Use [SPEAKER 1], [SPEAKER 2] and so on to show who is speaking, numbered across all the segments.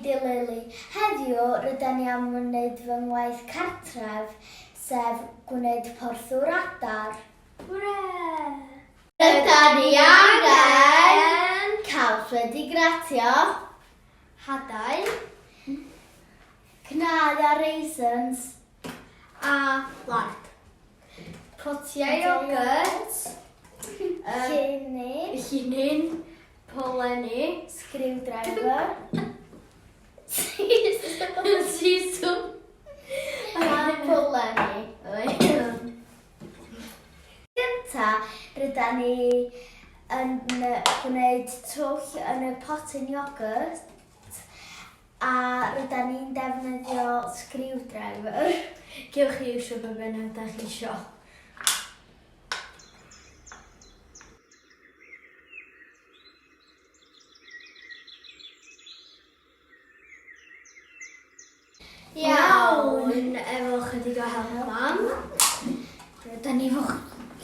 [SPEAKER 1] dwi Lily. Heddiw rydan ni am wneud fy ngwaith cartref, sef gwneud porthwr adar. Hwre! Rydan ni angen caws wedi gratio,
[SPEAKER 2] hadau,
[SPEAKER 1] cnau a raisins,
[SPEAKER 2] a lard. Potiau iogwrt,
[SPEAKER 1] Llinyn.
[SPEAKER 2] Llinyn, polenni.
[SPEAKER 1] Screwdriver.
[SPEAKER 2] Siswrn.
[SPEAKER 1] A polenni. Gynta, rydan ni yn gwneud twll yn y potyn iogwrt a rydan ni'n defnyddio screwdriver.
[SPEAKER 2] Gewch chi iwsio be bynnag da chi isio. Iawn, efo chydig o help mam. Rydyn ni fo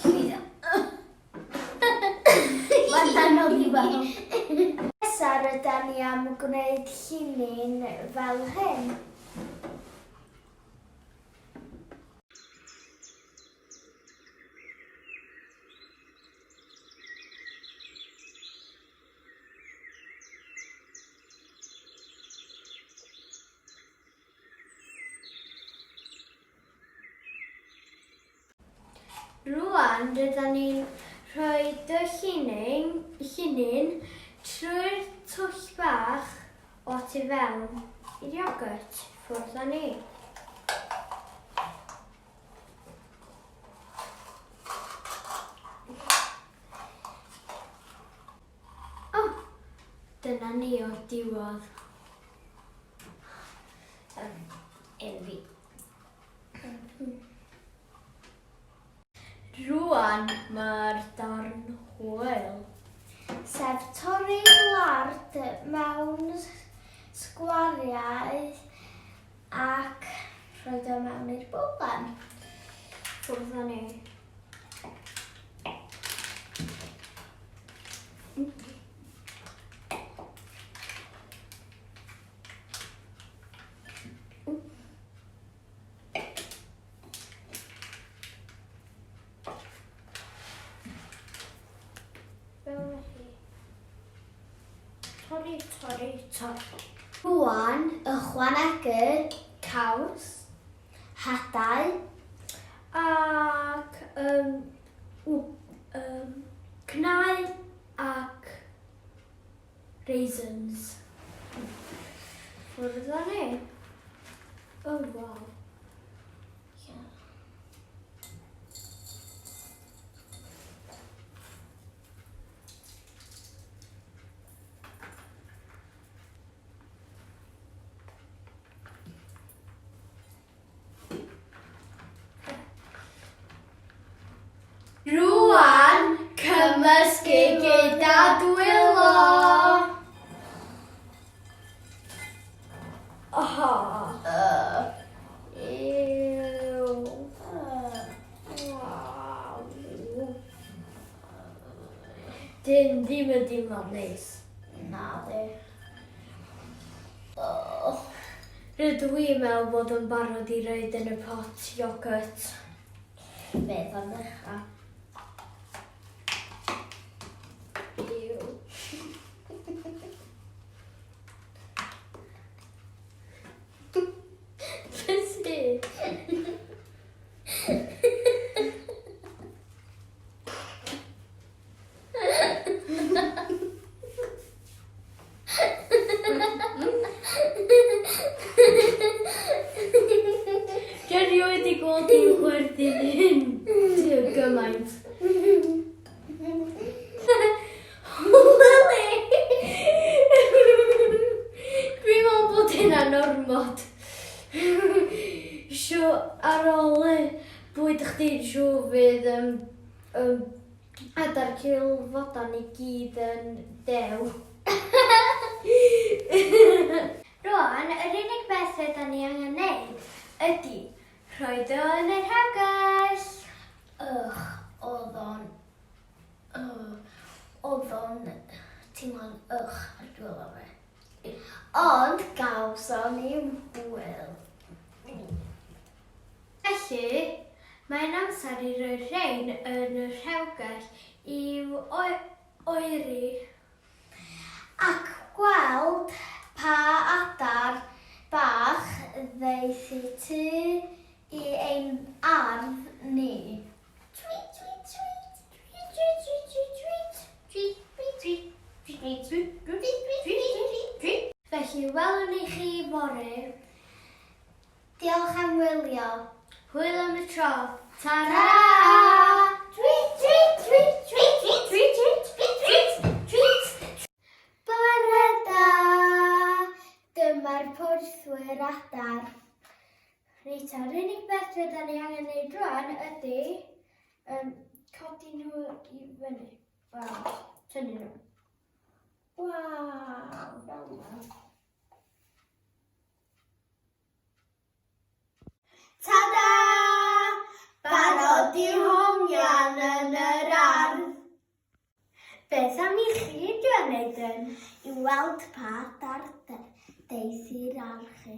[SPEAKER 2] llwyddo.
[SPEAKER 1] Mae'n anodd i weld. Nesa rydan ni am gwneud llinyn fel hyn.
[SPEAKER 2] Rwan rydan ni'n rhoi dy llinyn, llinyn trwy'r twll bach o tu fewn i'r iogwrt. Ffwrdd â ni. O! Dyna ni o'r diwedd.
[SPEAKER 1] Un fi.
[SPEAKER 2] Rwan mae'r darn hwyl.
[SPEAKER 1] Sef torri lard mewn sgwariau ac rhoid o mewn i'r bowlen.
[SPEAKER 2] Ffwrdd â ni. Fel hi. Torri, torri, torri.
[SPEAKER 1] Rwan, ychwanegu
[SPEAKER 2] caws,
[SPEAKER 1] hadau,
[SPEAKER 2] ac um, um, cnau ac raisins. Ffwrdd â ni. Oh, wow.
[SPEAKER 1] Yeah.
[SPEAKER 2] Rwan, cymysgu gyda dwylo. Aha. Ew. Waw. Dyn ddim yn deimlo'n neis.
[SPEAKER 1] Na di. Oh.
[SPEAKER 2] Rydw i'n meddwl bod yn barod i roed yn y pot iogwrt.
[SPEAKER 1] Beth am ddechrau?
[SPEAKER 2] Ew. Beth sy? Dwi erioed 'di gweld hi'n chwerthin hyn gymaint. Lily! Dwi'n meddwl bod hynna'n ormod. Sio ar ôl y bwyd chdi siŵr fydd um, um, Adar cilfodan i gyd yn dew. Rwan, yr unig beth ydan ni angen neud ydi rhoid o yn y rhewgell.
[SPEAKER 1] Ych, oedd o'n... Ugh, oedd o'n teimlo'n ych ar diwedd o fe. Ond gawson ni hwyl.
[SPEAKER 2] Felly, mae'n amser i roi rhein yn y rhewgell i'w oeri.
[SPEAKER 1] Ac gweld pa adar bach ddaeth i tu i ein ardd ni. Tweet, tweet, tweet, tweet, tweet, tweet, tweet, tweet, tweet, tweet, tweet, tweet, tweet, tweet, tweet, tweet, tweet.
[SPEAKER 2] Felly, welwn ni chi fory.
[SPEAKER 1] Diolch am wylio.
[SPEAKER 2] Hwyl am y tro.
[SPEAKER 1] Ta-ra!
[SPEAKER 2] Ta-ra!
[SPEAKER 1] Tweet, tweet, tweet, tweet, tweet, tweet, tweet, tweet, tweet, tweet. Bore da! Dyma'r porthwyr adar.
[SPEAKER 2] Reit, a'r unig beth rydyn ni angen neud rwan ydy codi nhw i fyny. Wel, tynnu nhw.
[SPEAKER 1] Waw, fel 'na. Ta-da! Barod i hongian yn yr ardd.
[SPEAKER 2] Beth am i chi drio neud yn?
[SPEAKER 1] I weld pa adar deith i'r ardd chi.